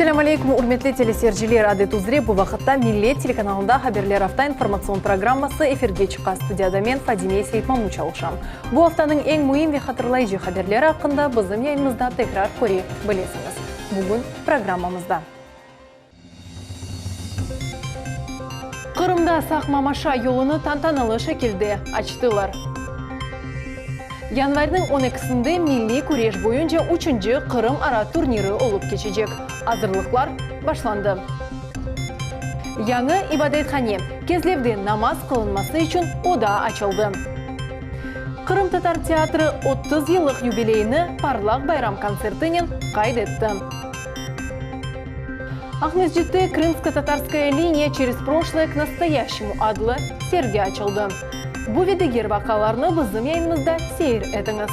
Selâm aleyküm, ürmetli teleseyirciler! Adet üzre bu vaqıtta Millet telekanalında Haberler afta informatsion programması efirge çıqa. Studiyada men, Fadime Seytmamut çalışam. Bu aftanıñ eñ müim ve hatırlayıcı haberleri aqqında bizim yayınımızda tekrar köre bilesiñiz. Bugün programmamızda. Qırımda Saq-Mamaşa yolunı tantanalı şekilde açtılar. Yanvarniñ on ekisinde milliy küreş boyunca üçünci Qırım-ara turniri olıp keçecek. Azırlıqlar başlandı. Yañı ibadethane, Kezlevde namaz qılınması içün oda açıldı. Qırımtatar teatri 30 yıllıq yubileyini parlaq bayram kontsertinen qayd etti. Aqmescitte Krımsko-tatarskaya liniya çerez proşloye k nastoyâşçemu adlı sergi açıldı. Bu ve diger vaqialarnı bizim yayınımızda seyir etiñiz.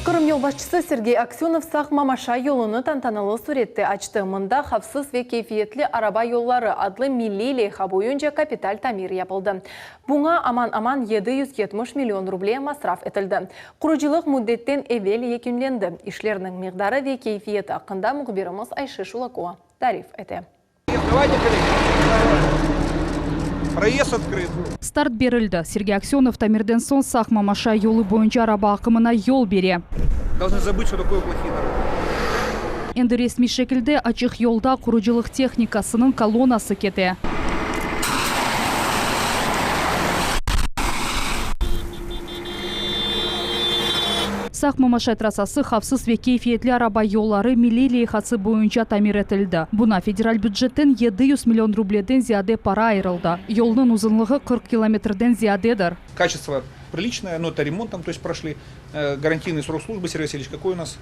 Qırım yolbaşçısı Sergey Aksönov Saq-Mamaşa yolunı tantanalı sürette açtı. Mında Havfsız ve keyfiyetli araba yolları adlı milliy leyha boyunca kapital tamir yapıldı. Buña aman-aman 770 million ruble masraf etildi. Qurucılıq müddetten evel yekünlendi. İşlerniñ miqdarı ve keyfiyeti aqqında mühbirimiz Ayşe Şulakova tarif ete. Start berildi. Sergey Aksönov tamirden soñ Saq-Mamaşay yolu boyunca araba aqımına yol bere. Endi resmiy şekilde açıq yolda qurucılıq tehnikasınıñ kolonnası kete. Saq-Mamaşay trassası havfsız ve keyfiyetli araba yolları milliy leyhası boyunca tamir etildi. Buña federal bücetten 700 million rubleden ziyade para ayırıldı. Yolnıñ uzunlığı 40 kilometrden ziyadedir. Kaçestvo priliçnoye, no eto remont tam, to est proşli garantiynyy srok slujby, Sergey Vasilyeviç, kakoy u nas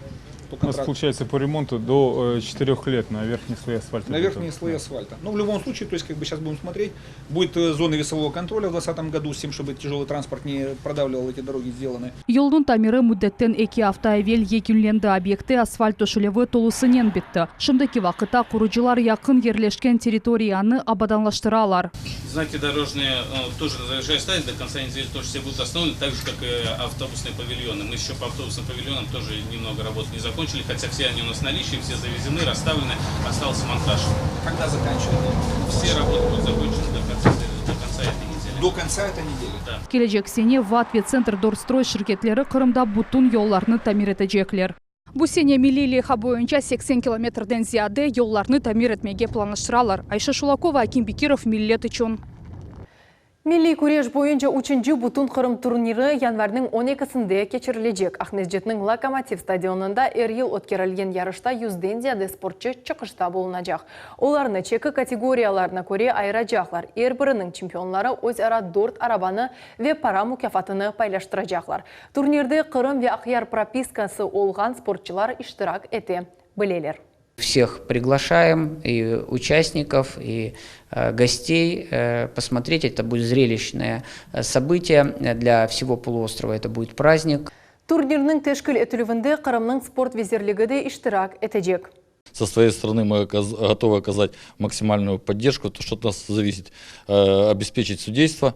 po U nas kontraktу? получается по ремонту до четырех лет на верхние слои асфальта. На верхние слои асфальта. Ну, в любом случае, то есть, как бы сейчас будем смотреть, будет зона весового контроля в двадцатом году, с тем, чтобы тяжелый транспорт не продавливал эти дороги сделаны. Yolnıñ tamiri müddetten eki afta evel yekünlendi, obyektte asfalt töşelüvi tolusınen bitti. Şimdiki vaqıtta qurucılar yaqın yerleşken territoriyanı abadanlaştıralar. Znaki dorojnıye тоже на завершающей стадии, до конца недели тоже все будут остановлены, так же, как и автобусные павильоны. Мы еще по автобусным павильонам тоже немного работы не закончили, хотя все они у нас в наличии, все завезены, расставлены, остался монтаж. Когда заканчиваете? Все работы будут закончены до конца, до конца этой недели. До конца этой недели? Да. Kelecek sene VAT ve Tsentrdorstrой şirketleri Qırımda bütün yollarnı tamir etecekler. Bu sene milliy leyha boyunca 80 kilometrden ziyade yollarnı tamir etmege planlaştıralar. Ayşe Şulakova, Akim Bekirov, Millet içün. Milliy küreş boyunca üçünci Bütünqırım turniri yanvarniñ on ekisinde keçirilecek. Aqmescitniñ Lokomotiv stadionında er yıl ötkerilgen yarışta yüzden ziyade sportçı çıqışta bulunacaq. Olarnı çeki kategoriyalarına köre ayıracaqlar. Er biriniñ çempionları öz ara dört arabanı ve para mukâfatını paylaştıracaqlar. Turnirde Qırım ve Aqyar propiskası olğan sportçılar iştirak ete bileler. Всех приглашаем, и участников, и гостей, посмотреть. Это будет зрелищное событие для всего полуострова, это будет праздник. Turnirniñ teşkil etilüvinde Qırımnıñ sport vezirligi de iştirak etecek. Со своей стороны мы готовы оказать максимальную поддержку, то, что от нас зависит, обеспечить судейство,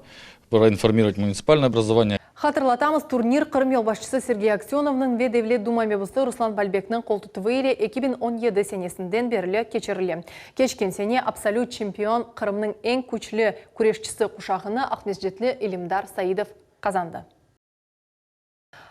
проинформировать муниципальное образование. Hatırlatamız, turnir Qırım yolbaşçısı Sergey Aksönovnıñ ve Devlet Duma mebusı Ruslan Balbekniñ qoltutuvı ile 2017 senesinden berli keçirile. Keçken sene absolüt çempion, Qırımnıñ eñ küçlü küreşçisi quşağını aqmescitli İlimdar Saidov qazandı.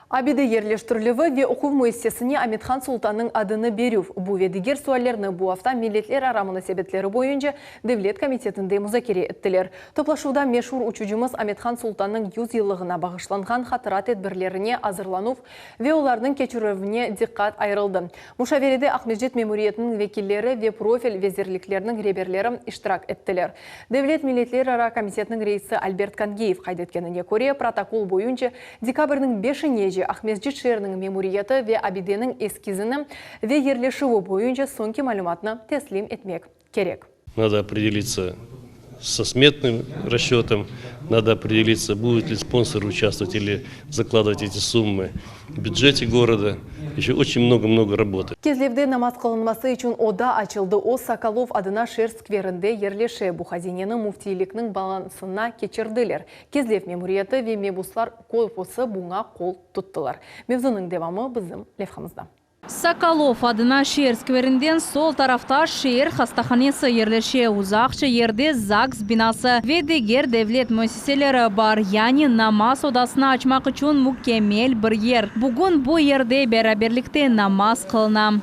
Abide yerleştirilüvi ve oquv müessisesine Amethan Sultannıñ adını berüv, bu ve diger suallerni bu afta Milletlerara munasebetleri boyunca devlet komitetinde muzakere ettiler. Toplaşuvda meşur uçucımız Amethan Sultannıñ 100 yıllığına bağışlanğan hatıra tedbirlerine azırlanuv ve olarnıñ keçirilüvine diqqat ayırıldı. Muşaverede Aqmescit memuriyetiniñ vekilleri ve profil vezirliklerniñ reberleri iştirak ettiler. Devlet milletlerara komitetiniñ reisi Albert Kangiyev qayd etkenine köre, protokol boyunca dekabrniñ beşinece Aqmescit şeeriniñ memuriyeti ve abideniñ eskizini ve yerleşüvi boyunca soñki malümatnı teslim etmek kerek. Nado opredelиться со smetным расчетом, надо определиться, будет ли спонсор участвовать или закладывать эти суммы в бюджете города. Еще очень много-много работы. Kezlevde namaz qılınması içün oda açıldı. O, Sokolov adına şeer skverinde yerleşe. Bu hazineni müftiylikniñ balansına keçirdiler. Kezlev memuriyeti ve mebuslar korpusı buña qol tuttılar. Mevzunıñ devamı bizim levhamızda. Sokolov adına şeer skverinden sol tarafta şeer hastahanesi yerleşe, uzaqça yerde ZAGS binası ve diger devlet müessiseleri bar, yani namaz odasını açmaq içün mükemmel bir yer. Bugün bu yerde beraberlikte namaz qılına.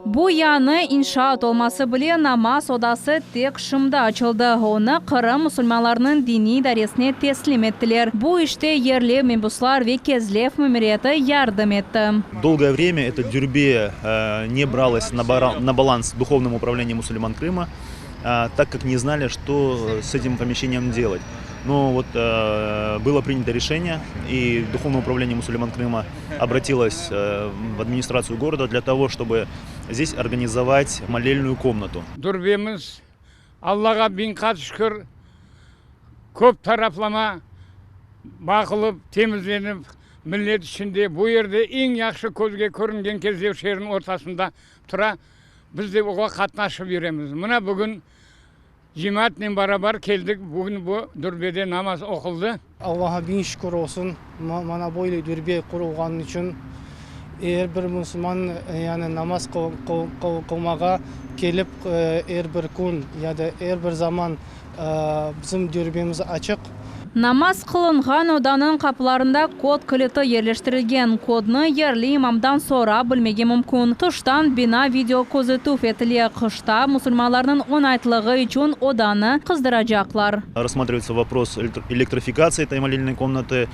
Bu yañı inşaat olması bile, namaz odası tek şimdi açıldı. Onı Qırım musulmanlarınıñ diniy idaresine teslim ettiler. Bu işte yerli mebuslar ve Kezlev memuriyeti yardım etti. Dolgoye vremya eto dürbe ne bralось na balans Duhovnomu upravleniyu musulman Krıma, tak kak ne znali, çto s etim pomeşçeniyem delat. No vot bylo prinyato reşeniye, i Duhovnoye upravleniye musulman Krıma obratilos v administratsiyu goroda dlâ togo, çtoby zdes organizovat molelnuyu komnatu. Dürbemiz, Allağa biñ qat şükür, köp taraflama baqılıp, temizlenip, millet içinde bu yerde eñ yahşı közge körüngen Kezlev şeeriniñ ortasında tura. Biz de oğa qatnaşıp yüremiz. Mına bugün Cemaatnen barabar keldik, bugün bu dürbede namaz oquldı. Allağa biñ şükür olsun, mana böyle dürbe qurulğanı içün. Er bir musulman, yani namaz qılmağa kelip, er bir kün ya da er bir zaman bizim dürbemiz açıq. Namaz qılınğan odanıñ qapılarında kod kiliti yerleştirilgen. Kodnı yerli imamdan sorap bilmege mümkün. Tıştan bina video közetüv etile. Qışta musulmanlarnıñ oñaytlığı içün odanı qızdıracaqlar. Rassmatrivayutsa vopros elektrofikatsiya etoy molilnoy komnatı,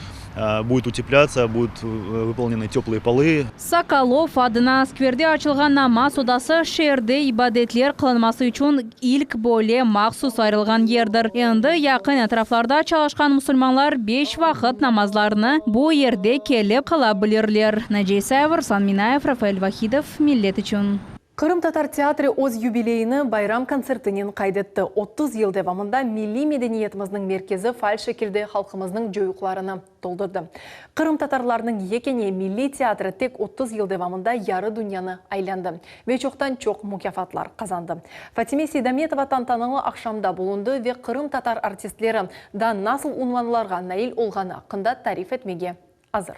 budet uteplâtsiya, budut vıpolnenı teplıye polı. Sokolov adına skverde açılğan namaz odası şeerde ibadetler qılınması içün ilk böyle mahsus ayırılğan yerdir. Endi yaqın etraflarda çalışqan musulmanlar beş vaqıt namazlarını bu yerde kelip qıla bilirler. Naciye İsayeva, Ruslan Minayev, Rafael Vahidov, Millet içün. Qırımtatar teatri öz yubileyini bayram kontsertinen qayd etti. 30 yıl devamında milliy medeniyetimizniñ merkezi faal şekilde halqımıznıñ coyuqlarını toldurdı. Qırımtatarlarnıñ yekâne milliy teatri tek 30 yıl devamında yarı dünyanı aylandı ve çoqtan-çoq mukâfatlar qazandı. Fatime Seydametova tantanalı aqşamda bulundı ve qırımtatar artistleri daa nasıl unvanlarğa nail olğanı aqqında tarif etmege azır.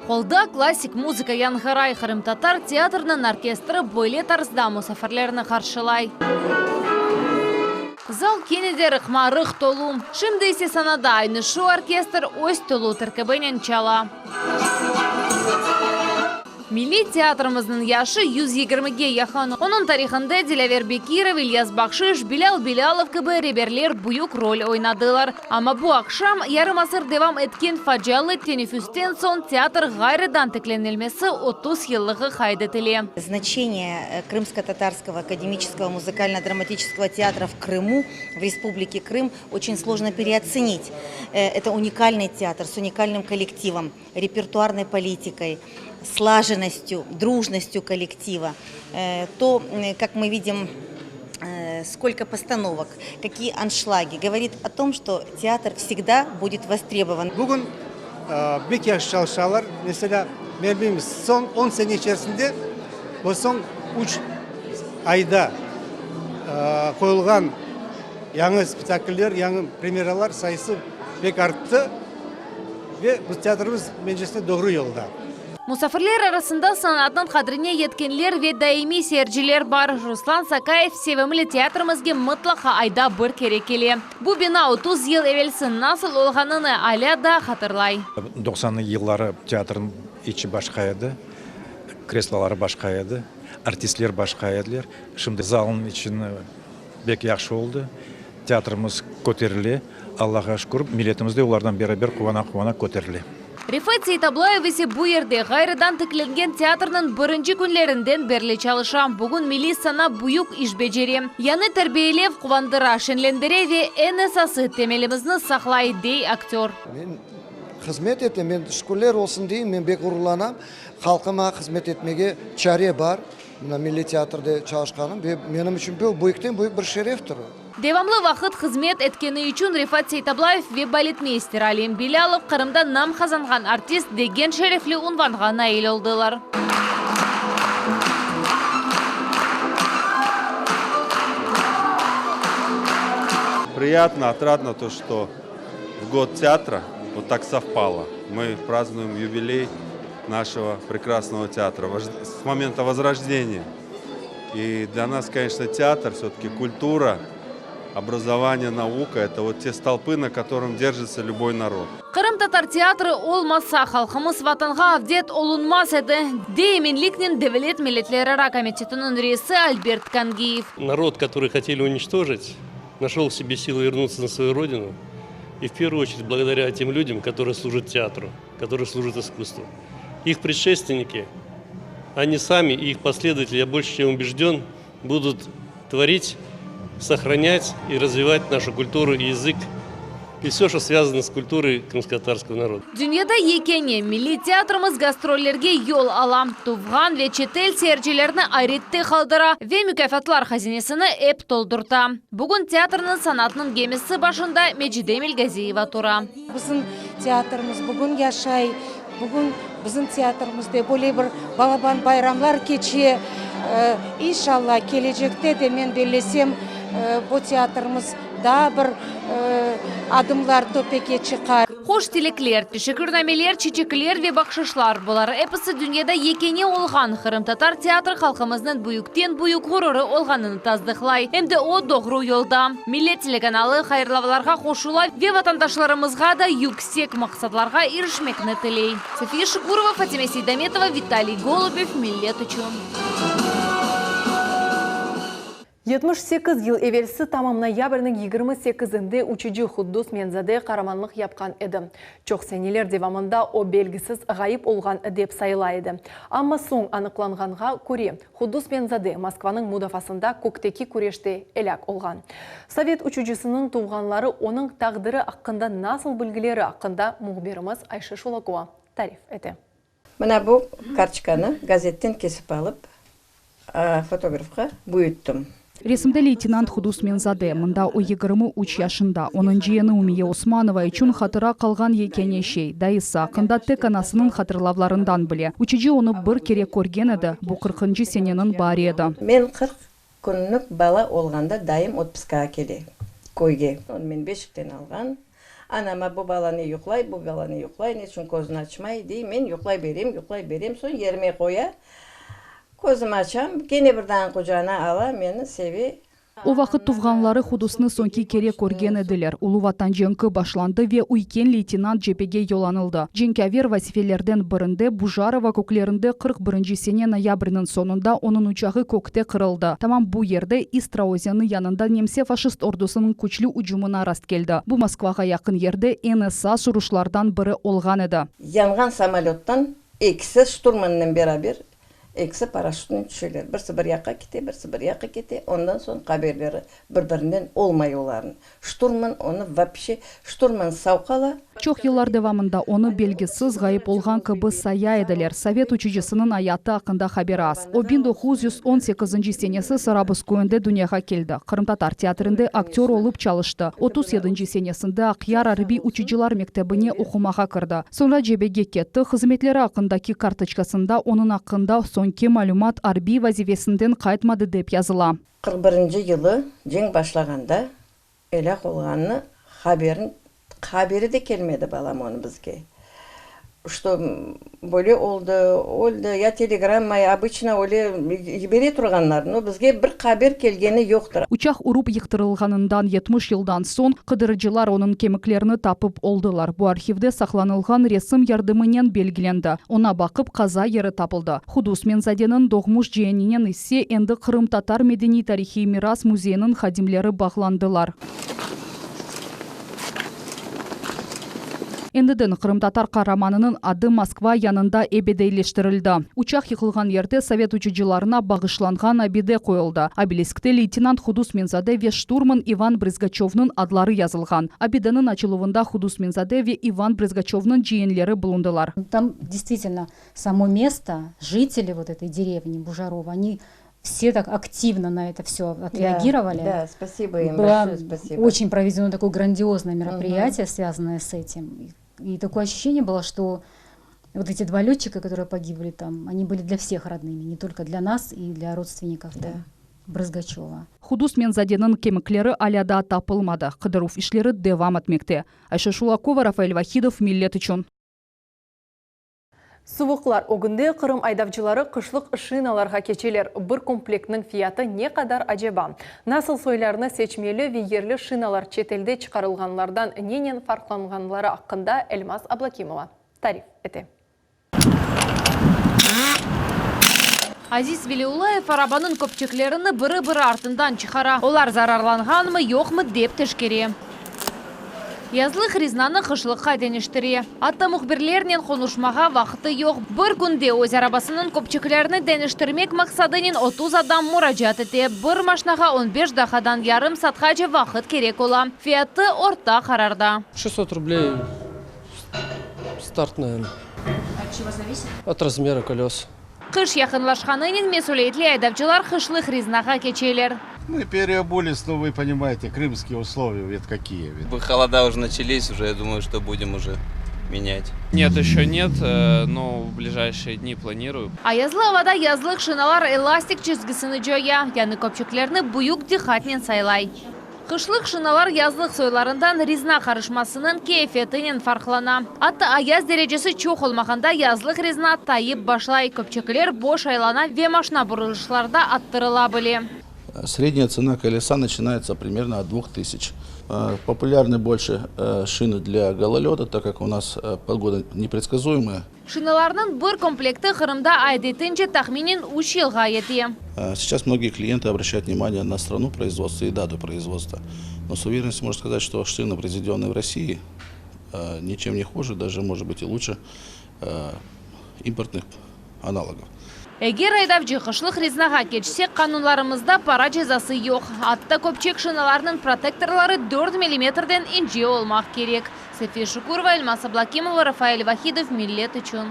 Holda klassik muzıka yañğıray, qırımtatar teatriniñ orkestri böyle tarzda musafirlerni qarşılay. Zal kene de rıqma-rıq tolu. Şimdi ise sanada aynı şu orkestr öz tolu terkibinen çala. Milliy teatrimizniñ yaşı 120-ge yaqın. Onıñ tarihında Dilâver Bekirov, İlyas Bahşiş, Bilâl Bilâlov kibi reberler büyük rol oynadılar. Amma bu aqşam, yarım asır devam etken facialı teneffüsten soñ teatr ğayrıdan tiklenilmesi 30 yıllığı qayd etile. Znaçeniye Krımsko-tatarskogo akademiçeskogo muzıkalno-dramatiçeskogo teatra v Krımu, v Respublike Krım, oçen slojno pereotsenit. Eto unikalnıy teatr s unikalnım kollektivom. repertuarnoy politikoy, slаженностью, дружностью коллектива, то, как мы видим, сколько постановок, какие аншлаги, говорит о том, что театр всегда будет востребован. Bugün bek yahşı çalışalar. Meselâ, men bilmeyim, soñ on sene içerisinde bu soñ üç ayda qoyulğan yañı spektakller, yañı premyeralar sayısı pek arttı. Ve bu teatrımız, mencesine, doğru yolda. Musafirler arasında sanatnıñ qadrine yetkenler ve daimiy seyirciler bar. Ruslan Sakayev sevimli teatrimizge mıtlaqa ayda bir kere kele. Bu bina 30 yıl evelsi nasıl olğanını alâ daa hatırlay. Doqsanlı yılları teatrnıñ içi başqa edi, kresloları başqa edi, artistler başqa ediler. Şimdi zalnıñ içini Bek yahşı oldı. Teatrımız köterile, Allağa şükür, milletimiz de olardan beraber quvana-quvana köterile. Refat Seytablayev ise bu yerde ğayrıdan tiklengen teatrniñ birinci künlerinden berli çalışa. Bugün milliy sana büyük iş becere. Yañı terbiyelev quvandıra, şeñlendire ve eñ esası, temelimizni saqlay, dey aktör. Men hızmet etem, men şükürler olsun deyim, men bek ğururlanam, halqıma hızmet etmege çare bar. Mına Milliy teatrde çalışqanım ve menim içün bu büyükten-büyük bir şereftir. Devamlı vaqıt hızmet etkeni içün Refat Seytablayev ve baletmeyster Alim Bilâlov Qırımda nam qazanğan artist degen şerefli unvanğa nail oldılar. Priyatno, otradno to, çto v god teatra vot tak sovpalo. Мы празднуем юбилей нашего прекрасного театра с момента возрождения. И для нас, конечно, театр, все-таки культура, образование, наука – это вот те столпы, на котором держится любой народ. Qırımtatar teatri olmasa, halqımız Vatanğa avdet olunmaz edi, dey eminliknen Devlet milletlerara komitetiniñ reisi Albert Kangiyev. Народ, который хотели уничтожить, нашел в себе силы вернуться на свою родину. И в первую очередь благодаря тем людям, которые служат театру, которые служат искусству. Их предшественники, они сами и их последователи, я больше чем убежден, будут творить, сохранять и развивать нашу культуру и язык, и все, что связано с культурой крымско-татарского народа. Dünyada yekâne milliy teatrimiz gastrollerge yol ala, tuvğan ve çetel seyircilerini ayrette qaldıra ve mukâfatlar hazinesini ep toldurta. Bugün teatrniñ sanatnıñ gemisi başında Mecide Melgaziyeva tura. Bizim teatrimiz bugün yaşay, bugün bizim teatrimizde böyle bir balaban bayramlar keçe. İnşallah, kelecekte de, men bellesem, bu teatrimiz daa bir adımlar töpege çıqar. Hoş tilekler, teşekkürnameler, çiçekler ve bahşışlar, bular episi dünyada yekâne olğan qırımtatar teatri halqımıznıñ büyükten-büyük ğururı olğanını tasdıqlay. Em de o doğru yolda. Millet telekanalı hayırlavlarğa qoşula ve vatandaşlarımızğa da yüksek maqsatlarğa irişmekni tiley. Safiye Şukurova, Fatime Seydametova, Vitaliy Golubev, Millet içün. 78 yıl evelsi tamam noyabrniñ 28-inde uçucı Quddus Menzade qaramanlıq yapqan edi. Çoq seneler devamında o belgisiz ğayıp olğan dep sayıla edi. Amma soñ anıqlanğanğa köre, Quddus Menzade Moskvanıñ mudafasında kökteki küreşte elâk olğan. Sovet uçucısınıñ tuvğanları onıñ taqdiri aqqında nasıl bilgileri aqqında mühbirimiz Ayşe Şulakova tarif ete. Mına bu kartoçkanı gazetten kesip alıp, fotografqa büyüttim. Resimde leytenant Hudus Menzade, mında o 23 yaşında, onıñ ciyeni Ümiye Osmanova içün hatıra qalğan yekâne şey, dayısı aqqında tek anasınıñ hatırlavlarından bile. Uçucı onı bir kere körgen edi, bu qırqıncı seneniñ baari edi. Men 40 künlük bala olğanda dayım otpuskağa kele köyge. Onı men beşikten alğan. Anama bu bala ne yuqlay, bu bala ne yuqlay, neçün közüni açmay, dey. Men yuqlay berem, yuqlay berem, soñ yerime qoya. Közüm açam, kene birden qucağına ala, meni seve. O vaqıt tuvğanları Hudusnı soñki kere körgen ediler. Ulu Vatan cenki başlandı ve üyken leytenant cebege yollanıldı. Cenkâver vazifelerden birinde, Bujarova köklerinde 41 sene noyabrniñ soñunda onıñ uçağı kökte qırıldı. Tamam bu yerde, Istra özeni yanında nemse-faşist ordusınıñ küçlü ücümına rastkeldi. Bu Moskvağa yaqın yerde eñ esas uruşlardan biri olğan edi. Yanğan samolöttan ekisi şturmannen beraber Ekisi paraşütnen tüşeler. Birisi bir yaqqa kete, birisi bir yaqqa kete. Ondan soñ haberleri bir-birinden olmay olarnıñ. Şturman onı vapşe, şturman sav qala. Çoq yıllar devamında onı belgisiz ğayıp olğan kibi saya ediler. Sovet uçucısınıñ ayatı aqqında haber az. O, 1918 senesi Sarabuz köyünde dünyağa keldi. Qırımtatar teatrinde aktör olıp çalıştı. Otuz yedinci senesinde Aqyar arbiy uçucılar mektebine oqumağa kirdi. Soñra cebege ketti, hızmetleri aqqındaki kartoçkasında onıñ aqqında soñki malümat arbiy vazifesinden qaytmadı dep yazıla. 41 yılı cenk başlağanda elâk olğanını haberin haberi de kelmedi balam onı bizge. Что böyle oldı, öldi, ya telegramma, ya obıçno öyle yibere turğanlar, no bizge bir haber kelgeni yoqtır. Uçaq urup yıqtırılğanından 70 yıldan soñ, qıdırıcılar onıñ kemiklerini tapıp oldılar. Bu arhivde saqlanılğan resim yardımınen belgilendi. Oña baqıp, qaza yeri tapıldı. Hudus Menzadeniñ doğmuş cieninen ise endi Qırımtatar medeniy-tarihiy miras müzeyiniñ hadimleri bağlandılar. Endiden qırımtatar qaramanınıñ adı Moskva yanında ebediyleştirildi. Uçaq yıqılğan yerde sovet uçucılarına bağışlanğan abide qoyuldı. Obeliskte leytenant Hudus Menzade ve şturman İvan Brızgaçövnıñ adları yazılğan. Abideniñ açıluvında Hudus Menzade ve İvan Brızgaçövnıñ ciyenleri bulundılar. Там действительно само место, жители вот этой деревни Бужарово, они все так активно на это все отреагировали. Да, да, спасибо им Было большое, спасибо. очень проведено такое грандиозное мероприятие, связанное с этим. И такое ощущение было, что вот эти два летчика, которые погибли там, они были для всех родными, не только для нас и для родственников да. Брызгачева. Hudus Menzadeniñ kemikleri alâ daa tapılmadı. Qıdıruv işleri devam etmekte. Ayşe Şulakova, Rafael Vahidov, Millet içün. Suvuqlar ögünde Qırım aydavcıları qışlıq şinalarğa keçeler. Bir komplektniñ fiyatı ne qadar aceba? Nasıl soylarnı seçmeli ve yerli şinalar çetelde çıqarılğanlardan nenen farqlanğanları aqqında Elmaz Ablâkimova tarif ete. Aziz Veliulayev arabanıñ köpçeklerini biri-biri artından çıqara. Olar zararlanğanmı, yoqmı, dep teşkere. Yazlıq rezinanı qışlıqqa deñiştire. Atta mühbirlernen qonuşmağa vaqtı yoq. Bir künde öz arabasınıñ köpçeklerini deñiştirmek maqsadınen 30 adam muracaat ete. Bir maşnağa on beş daqqadan yarım saatqace vaqıt kerek ola. Fiyatı orta qararda. Şestot rubley start, naverno. Ot çego zavisit? Ot razmera koles. Qış yaqınlaşqanınen mesüliyetli aydavcılar qışlıq rezinağa keçeler. Мы переобулись, ну вы понимаете, крымские условия ведь какие. Холода уже начались, уже я думаю, что будем уже менять. Нет, еще нет, но в ближайшие дни планирую. Ayazlı avada yazlıq şinalar elastik çizgisini coya, yañı köpçeklerni büyük diqqatnen saylay. Qışlıq şinalar yazlıq soylarından rezina qarışmasınıñ keyfiyetinen farqlana. Atta ayaz derecesi çoq olmağanda yazlıq rezina tayıp başlay, köpçekler boş aylana ve maşna burulışlarda attırıla bile. Средняя цена колеса начинается примерно от 2000. Популярны больше шины для гололеда, так как у нас погода непредсказуемая. Şinalarnıñ bir komplekti Qırımda adetince tahminen üç yılğa yete. Сейчас многие клиенты обращают внимание на страну производства и дату производства. Но с уверенностью можно сказать, что шины, произведенные в России, ничем не хуже, даже может быть и лучше импортных аналогов. Eger aydavcı qışlıq rezinağa keçse, qanunlarımızda para cezası yoq. Atta köpçek şinalarnıñ protektorları dört millimetrden ince olmaq kerek. Safiye Şukurova, Elmaz Ablâkimova, Rafael Vahidov, Millet içün.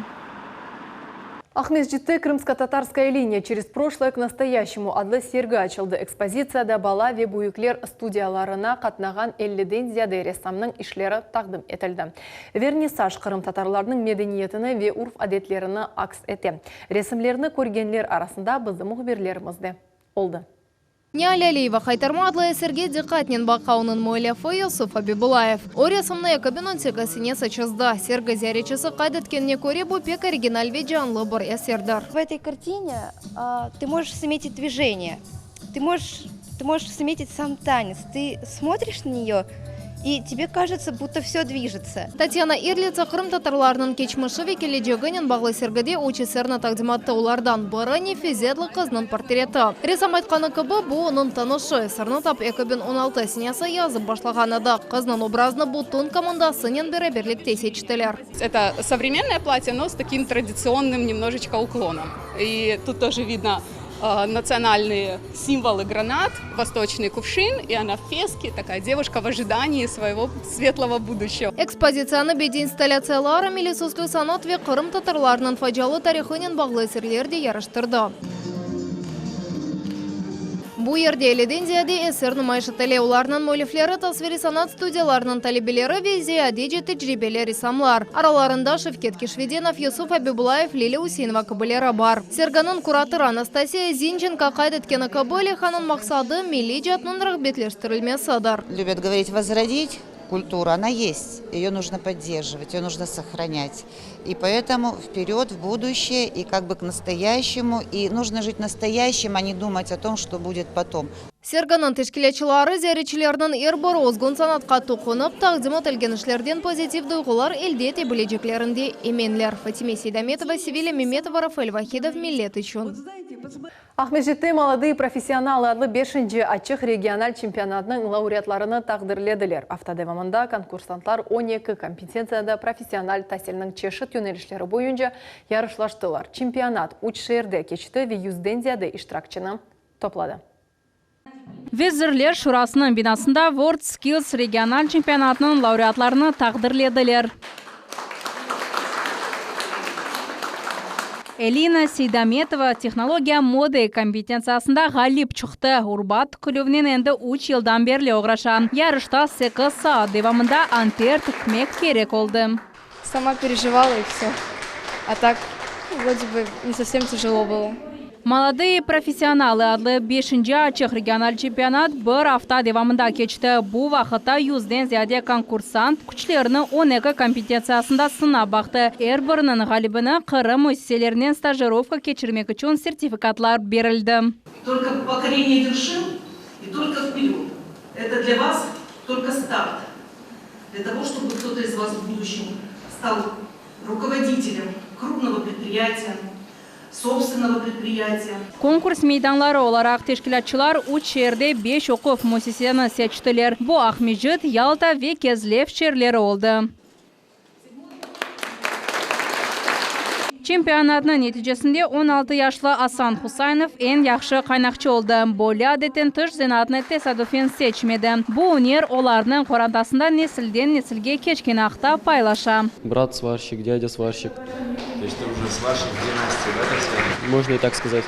Aqmescitte Крымско-татарская линия через прошлое к настоящему adlı sergi açıldı. Ekspozitsiyada bala ve büyükler studiyalarına qatnağan 50-den ziyade ressamnıñ işleri taqdim etildi. Vernissaj qırımtatarlarnıñ medeniyetini ve urf-adetlerini aks ete. Resimlerni körgenler arasında bizim mühbirlerimiz de oldı. Niale Aliyeva Haytarma adlı eserge diqqatnen baqa, onıñ müellifi Yusuf Abibullayev. O resimni 2018 senesi çizdi. Sergi ziyaretçisi qayd etkenine köre, bu pek original ve canlı bir eserdir. В этой картине ты можешь заметить движение, ты можешь, ты можешь заметить сам танец. Ты смотришь на нее, и тебе кажется, будто все движется. Tatyana İrlica qırımtatarlarnıñ keçmişi ve keleceginen bağlı sergide üç eserni taqdim etti. Olardan biri Nefize adlı qıznıñ portreti. Ressam aytqanı kibi, bu onıñ tanışı. Eserni tap 2016 senesi yazıp başlağan edi. Qıznıñ obrazını bütün komandasınen beraberlikte seçtiler. Это современное платье, но с таким традиционным немножечко уклоном. И тут тоже видно национальные символы гранат, восточный кувшин, и она в феске, такая девушка в ожидании своего светлого будущего. Ekspozitsiyanı bediy installâtsiyaları, milliy süslü sanat ve qırımtatarlarnıñ facialı tarihınen bağlı eserler de yaraştırdı. Bu yerde 50-den ziyade eser numayış etile. Olarnıñ müellifleri tasviriy sanat studiyalarınıñ talebeleri ve ziyadece tecribeli ressamlar. Aralarında Şevket Keşvedenov, Yusuf Abibullayev, Lilâ Üseinova kibileri bar. Serginiñ kuratorı Anastasiya Zinçenko qayd etkeni kibi, leyhanıñ maqsadı, milliy icatnıñ rağbetleştirilmesidir. Любят говорить возродить культуру, она есть, ее нужно поддерживать, ее нужно сохранять. И поэтому вперед, в будущее, и как бы к настоящему, и нужно жить настоящим, а не думать о том, что будет потом. Serginiñ teşkilâtçıları ziyaretçilerniñ er biri özgün sanatqa toqunıp, taqdim etilgen işlerden pozitiv duyğular elde ete bileceklerinde eminler. Fatime Seydametova, Sevilya Memetova, Rafael Vahidov, Millet içün. Aqmescitte Молодые professionalı adlı beşinci açıq regional çempionatınıñ laureatlarını taqdirlediler. Afta devamında konkursantlar 12 kompetentsiyada professional tasilniñ çeşit yönelişleri boyunca yarışlaştılar. Çempionat üç şeerde keçti ve yüzden ziyade iştirakçini topladı. Vezirler Şurasınıñ binasında WorldSkills regional çempionatınıñ laureatlarını taqdirlediler. Elina Seydametova Tehnologiya moda kompetentsiyasında ğalip çıqtı. Urba tikilüvnen endi üç yıldan berli oğraşa. Yarışta sekiz saat devamında anter tikmek kerek oldı. Сама переживала и все. А так, вроде бы, не совсем тяжело было. Molodые professionalı adlı beşinci açıq regional çempionat bir afta devamında keçti. Bu vaqıtta yüzden ziyade konkursant küçlerini on eki kompetentsiyasında sınap baqtı. Er biriniñ ğalibine Qırım müessiselerinen stajirovka keçirmek içün sertifikatlar berildi. Только покорение вершин и только вперед. Это для вас только старт. Для того, чтобы кто-то из вас в будущем стал руководителем крупного предприятия, собственного предприятия. Konkurs meydanları olaraq teşkilâtçılar üç şeerde beş oquv müessiseni seçtiler. Bu Aqmescit, Yalta ve Kezlev şeerleri oldı. Çempionatnıñ neticesinde 16 yaşlı Asan Husaynov eñ yahşı qaynaqçı oldı. Böyle adetten tış zenaatnı tesadüfen seçmedi. Bu üner olarnıñ qorantasında nesilden nesilge keçkeni aqta paylaşa. Брат сварщик, дядя сварщик. То есть ты уже сварщик династии, да, так сказать? Можно и так сказать.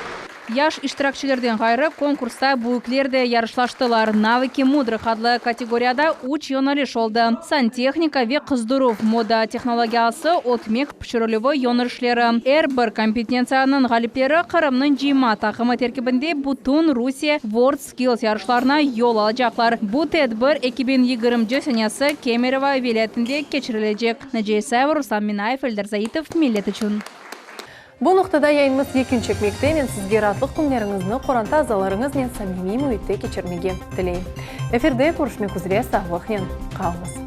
Yaş iştirakçilerden ğayrı, konkursta büyükler de yarışlaştılar. Навыки мудрых adlı kategoriyada üç yöneliş oldı, santehnika ve qızdıruv, moda tehnologiyası, ötmek pişirilüvi yönelişleri. Er bir kompetentsiyanıñ ğalipleri Qırımnıñ cıyma taqımı terkibinde bütün Rusiye WorldSkills yarışlarına yol alacaqlar. Bu tedbir 2020 senesi Kemerovo vilâyetinde keçirilecek. Naciye İsayeva, Ruslan Minayev, Eldar Zaitov, Millet içün. Bu noqtada yayınımız yekün çekmekte. Men sizge raatlıq künleriñizni qoranta azalarıñıznen samimiy müitte keçirmege tileyim. Efirde körüşmek üzre sağlıqnen qalıñız.